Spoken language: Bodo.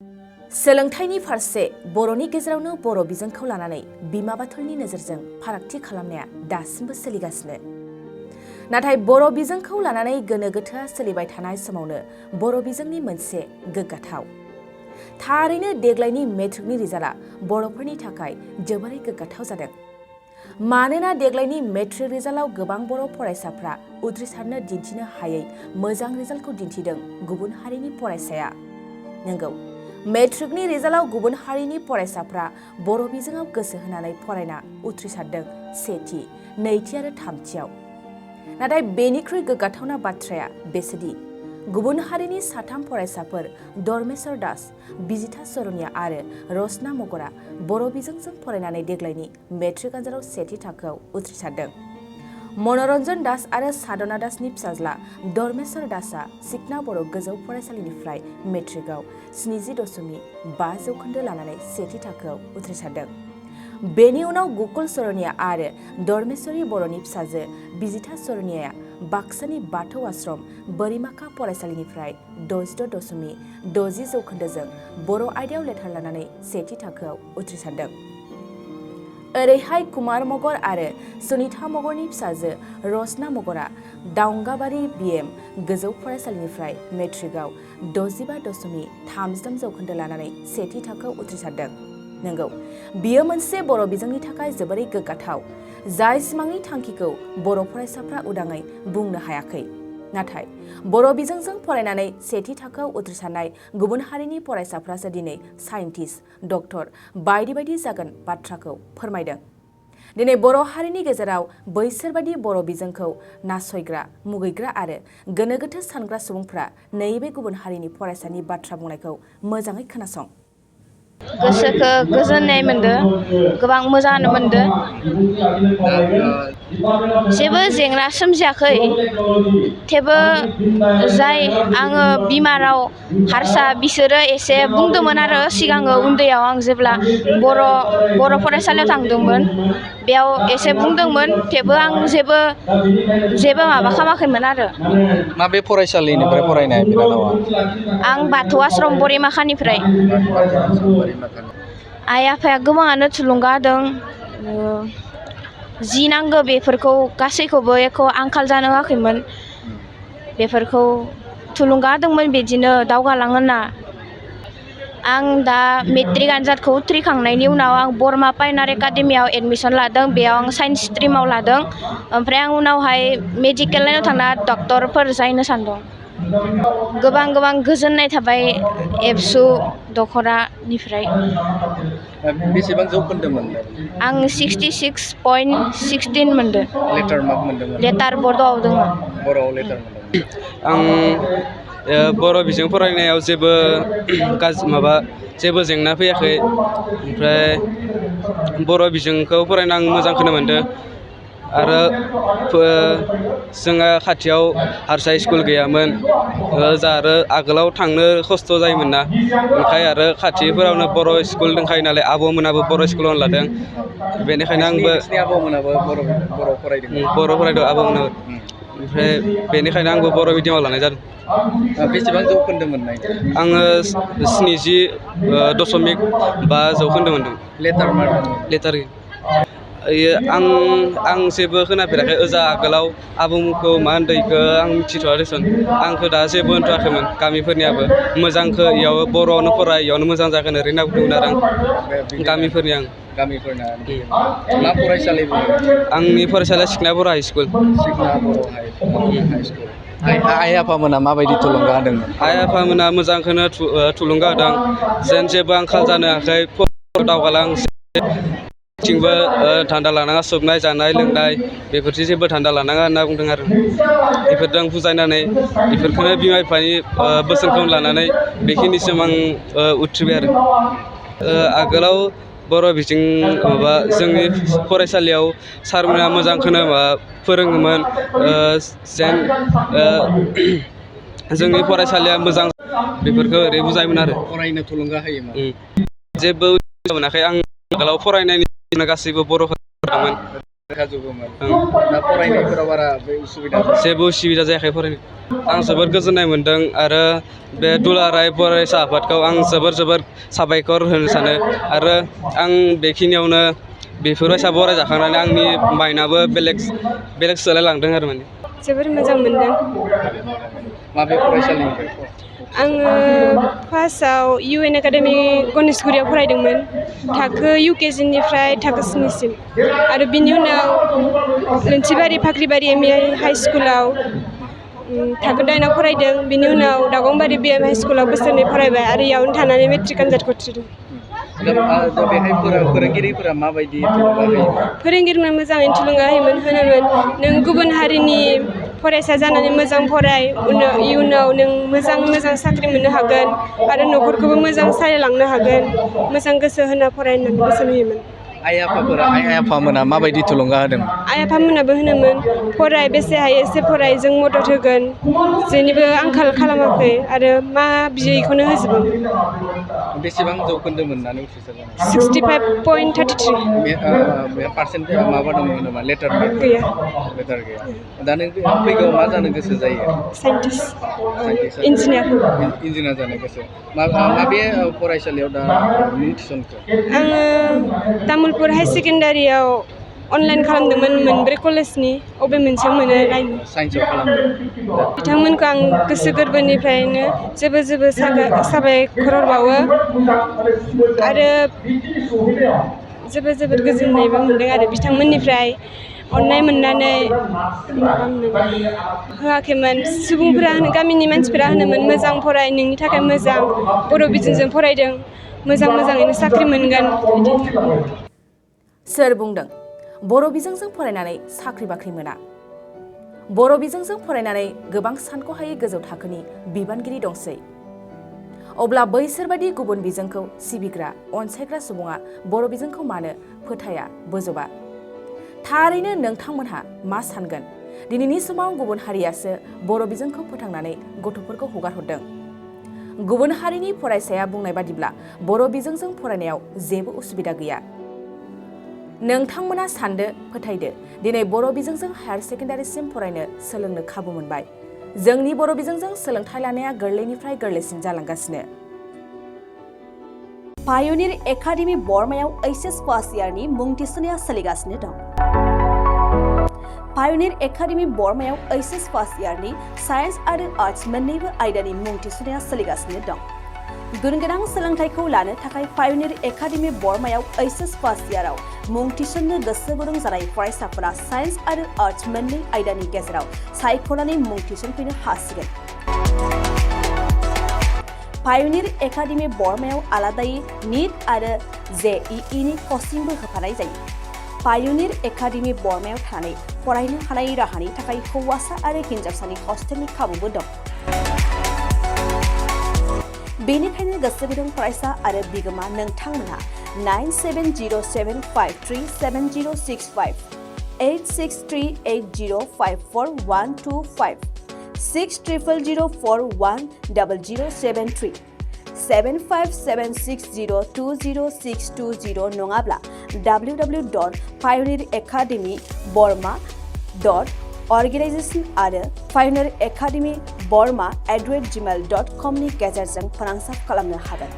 सोलोंथाइनि फारसे बर'नि गेजेरावनो बर' बिजोंखौ लानानै बिमा बाथौनि नोजोरजों फारागथि खालामनाया दासिमबो सोलिगासिनो। नाथाय बर' बिजोंखौ लानानै गोनो गोथोआ सोलिबाय थानाय समावनो बर' बिजोंनि मोनसे गोग्गाथाव। थारैनो देग्लायनि मेट्रिकनि रिजाल्टआ बर'फोरनि थाखाय जोबोरै गोग्गाथाव जादों। मानोना देग्लायनि मेट्रिक रिजाल्टआव गोबां बर' फरायसाफ्रा उथ्रिसारनो दिन्थिनो हायै मोजां रिजाल्टखौ दिन्थिदों गुबुन हारिनि फरायसाया। नंगौ, मेट्रिकनि रिजाल्टआव गुबुन हारिनि फरायसाफ्रा बर' बिजोङाव गोसो होनानै फरायना उथ्रिसारदों सेथि, नैथि आरो थामथियाव। नाथाय बेनिख्रुइ गोग्गाथावना बाथ्राया बेसोदि गुबुन हारिनि साथाम फरायसाफोर धर्मेश्वर दास, बिजिथा सरनिया आरो रसना मगरा बर' बिजोंजों फरायनानै देग्लायनि मेट्रिक आनजादाव सेथि थाखोआव उथ्रिसारदों। मनरन्जन दास आरो साधना दासनि फिसाज्ला धर्मेश्वर दासआ सिखना बर' गोजौ फरायसालिनिफ्राय मेट्रिकआव 70.5% लानानै सेथि थाखोआव उथ्रिसारदों। बेनि उनाव गुकुल सरनिया आरो धर्मेश्वरी बर'नि फिसाजो बिजिथा सरनियाया बाक्सानि बाथौ आश्रम बोरिमाखा फरायसालिनिफ्राय 66.60% बर' आयदायाव लेटार लानानै सेथि थाखोआव उथ्रिसारदों। ओरैहाय कुमार मगर आरो सुनिता मगरनि फिसाजो रसना मगरा दाउंगाबारि बिएम गोजौ फरायसालिनिफ्राय मेट्रिकआव 65.33% लानानै सेथि थाखोआव उथ्रिसारदों। नंगौ, बियो मोनसे बर' बिजोंनि थाखाय जोबोरै गोग्गाथाव, जाय सिमांनि थांखिखौ बर' फरायसाफ्रा उदाङै बुंनो हायाखै। नाथाय बर' बिजोंजों फरायनानै सेथि थाखोआव उथ्रिसारनाय गुबुन हारिनि फरायसाफ्रासो दिनै साइन्टिस्ट, डक्टर बायदि बायदि जागोन बाथ्राखौ फोरमायदों। दिनै बर' हारिनि गेजेराव बैसोरबादि बर' बिजोंखौ नासयग्रा, मुगैग्रा आरो गोनो गोथो सानग्रा सुबुंफ्रा नैबे गुबुन हारिनि फरायसानि बाथ्रा बुंनायखौ मोजाङै खोनासं। गोसोखौ गोजोननाय मोनदों, गोबां मोजाङानो मोनदों। जेबो जेंना सोमजियाखै, थेवबो जाय आङो बिमा राव हारसा बिसोरो एसे बुंदोंमोन आरो सिगाङो उन्दैयाव आं जेब्ला बर' फरायसालियाव थांदोंमोन बेयाव एसे बुंदोंमोन, थेवबो आं जेबो माबा खालामाखैमोन आरो। माबे फरायसालिनिफ्राय फरायनाय बिनानावा? आं बाथौ आश्रम बोरिमाखानिफ्राय। आइ आफाया गोबाङानो थुलुंगा होदों, जि नांगौ बेफोरखौ गासैखौबो एख' आंखाल जानो होआखैमोन। बेफोरखौ थुलुंगा होदोंमोन बिदिनो दावगालां होनना। आं दा मेट्रिक आनजादखौ उथ्रिखांनायनि उनाव आं बरमा फाइन आर्ट एकाडेमियाव एडमिसन लादों। बेयाव आं साइन्स स्ट्रिमाव लादों। ओमफ्राय आं उनावहाय मेडिकेल लाइनाव थांना डक्टरफोर जाहैनो सानदों। गोबां गोजोननाय थाबाय एबसु दख'रानिफ्राय। बेसेबां जौखोन्दो मोनदों? आं 66.16 मोनदों। लेटार मार्क मोनदोंमोन? लेटार बर्डआव दङ। बर'आव लेटार मोनदों। आं बर' बिजों फरायनायाव जेबो जेबो जेंना फैयाखै। ओमफ्राय बर' बिजोंखौ फरायना आं मोजांखौनो मोनदों। आरो जोंहा खाथियाव हारसा स्कुल गैयामोन। आरो आगोलाव थांनो खस्थ' जायोमोन ना, ओंखाय आरो खाथिफोरावनो बर' स्कुल दंखायो नालाय आब'मोनाबो बर' स्कुलावनो लादों। बेनिखायनो आंबो आब'मोनाबो बर' फरायदों? बर' फरायदों आब'मोनाबो। ओमफ्राय बेनिखायनो आंबो बर' मिडियामाव लानाय जादों। बेसेबां जौखोन्दो मोननाय? आङो 70.5% मोनदों। Letter mark? लेटार आं जेबो खोनाफेराखै। ओजा आगोलाव आबौमोनखौ मा होनदों बेखौ आं मिथिथ'आ देसन। आंखौ दा जेबो होनथ'वाखैमोन। गामिफोरनियाबो मोजांखौ इयाव बर'आवनो फराय, इयावनो मोजां जागोन ओरै होनना बुंदोंमोन आरो आं गामिफोरना। मा फरायसालि बुङो? आंनि फरायसालिया सिखना बर' हाइ स्कुल। सिखना बर' हाइ स्कुल। आइ आफामोना माबायदि थुलुंगा होदोंमोन? आइ आफामोना मोजांखौनो थुलुंगा होदों, जेन जेबो आंखाल जानो हायाखै, दावगालां जेथिंबो धान्दा लानाङा, सोबनाय जानाय लोंनाय बेफोरथि जेबो धान्दा लानाङा होनना बुंदों आरो। बेफोरजों बुजायनानै बेफोरखौनो बिमा बिफानि बोसोनखौ लानानै बेखिनिसिम आं उथ्रिबाय आरो। आगोलाव बर' बिजों जोंनि फरायसालियाव सारमोना मोजांखौनो फोरोङोमोन, जेन जोंनि फरायसालिया मोजां बेफोरखौ ओरै बुजायोमोन आरो। फरायनो थुलुंगा होयोमोन? जेबो उसुबिदा मोनाखै। आं आगोलाव फरायनायनि गासैबो बर' जाखाजोबोमोन दा फरायनायफोराव बारा बे उसुबिदा जेबो उसुबिदा जायाखै फरायनो आं जोबोर गोजोननाय मोन्दों आरो बे दुलाराय फरायसा आफादखौ आं जोबोर साबायखर होनो सानो आरो आं बेखिनियावनो बेफोरबायसा बरायजाखांनानै आंनि माइन्दआबो बेलेग सोलायलांदों आरो माने जोबोर मोजां मोनदों माबे फरायसालिनिफ्राय आङो फार्स्टआव UN एकाडेमि गणेशगुरियाव फरायदोंमोन थाखो UKG थाखो 9सिम आरो बिनि उनाव लोन्थिबारि फाख्रिबारि ME हाइ स्कुलाव थाखो 9आव फरायदों बिनि उनाव दागंबारि BM हाइ स्कुलाव बोसोरनै फरायबाय आरो इयावनो थानानै मेट्रिक आनजादखौ उथ्रिदों दा बेहाय फोरोंगिरिफोरा माबायदि थुलुंगा होयो फोरोंगिरिनो मोजाङै थुलुंगा होयोमोन नों गुबुन हारिनि फरायसा जानानै मोजां फराय इयुनाव नों मोजां साख्रि मोननो हागोन आरो न'खरखौबो मोजां सालायलांनो हागोन मोजां गोसो होना फराय होननानै बोसोन होयोमोन आइ आफामोना माबायदि थुलुंगा होदों आइ आफामोनाबो होनोमोन फराय बेसे हायो एसे फराय जों मदद होगोन जेनिबो आंखाल खालामाखै आरो मा बियो बेखौनो होजोबोमोन बेसेबां जौखोन्दो मोननानै उथ्रिसारदों 65.33 बे पार्सेन्टेज माबा दंमोन नामा लेटार गैया गैया दा नों फैगौ मा जानो गोसो जायो साइन्टिस्ट इन्जिनियार जानो गोसो माबे फरायसालियाव दा मुं थिसनखो आङो तामुलपुर हाई सेकेन्डारियाव अनलाइन खालामदोंमोन मोनब्रै कलेजनि अबे मोनसेयाव मोनो नायनो साइन्सआव खालामदों बिथांमोनखौ आं गोसो गोरबोनिफ्रायनो जोबोर साबायखर बावो आरो जोबोर गोजोननायबो मोनदों आरो बिथांमोननिफ्राय अननाय मोननानै होआखैमोन सुबुंफोरा गामिनि मानसिफोरा होनोमोन मोजां फराय नोंनि थाखाय मोजां बर' बिजोंजों फरायदों मोजाङैनो साख्रि मोनगोन बिदि सोर बुंदों बर' बिजोंजों फरायनानै साख्रि बाख्रि मोना बर' बिजोंजों फरायनानै गोबां सानख'हायै गोजौ थाखोनि बिबानगिरि दंसै अब्ला बैसोरबादि गुबुन बिजोंखौ सिबिग्रा अनसायग्रा सुबुङा बर' बिजोंखौ मानो फोथाया बोजबा थारैनो नोंथांमोनहा मा सानगोन दिनैनि समाव गुबुन हारियासो बर' बिजोंखौ फोथांनानै गथ'फोरखौ हगारहरदों गुबुन हारिनि फरायसाया बुंनाय बादिब्ला बर' बिजोंजों फरायनायाव जेबो उसुबिदा गैया नोंथांमोना सानदो फोथायदो दिनै बर' बिजोंजों हायार सेकेन्डारिसिम फरायनो सोलोंनो खाबु मोनबाय जोंनि बर' बिजोंजों सोलोंथाइ लानाया गोरलैनिफ्राय गोरलैसिन जालांगासिनो पायनिर एकाडेमि बर्मायाव HS फार्स्ट इयारनि मुं थिसननाया सोलिगासिनो दं पायनिर एकाडेमि बर्मायाव HS फार्स्ट इयारनि साइन्स आरो आर्ट्स मोन्नैबो आयदानि मुं थिसननाया सोलिगासिनो दं गुनगोनां सोलोंथाइखौ लानो थाखाय पायनिर एकाडेमि बर्मायाव HS फार्स्ट इयाराव मुं थिसननो गोसो गुदुं जानाय फरायसाफोरा साइन्स आरो आर्ट्स मोन्नै आयदानि गेजेराव सायख'नानै मुं थिसनफैनो हासिगोन पायनिर एकाडेमि बर्मायाव आलादायै नीट आरो JEE नि कचिंबो होफानाय जायो पायनिर एकाडेमि बर्मायाव थानानै फरायनो हानाय राहानि थाखाय हौवासा आरो हिन्जावसानि हस्टेलनि खाबुबो दं बेनिखायनो गोसो गुदुं फरायसा आरो बिगोमा नोंथांमोनहा 9707537065 8638054125 6000410073 7576020620 नङाब्ला www.pioneeracademyborma.organization आरो pioneeracademyborma@gmail.com नि गेजेरजों फोनांजाब खालामनो हागोन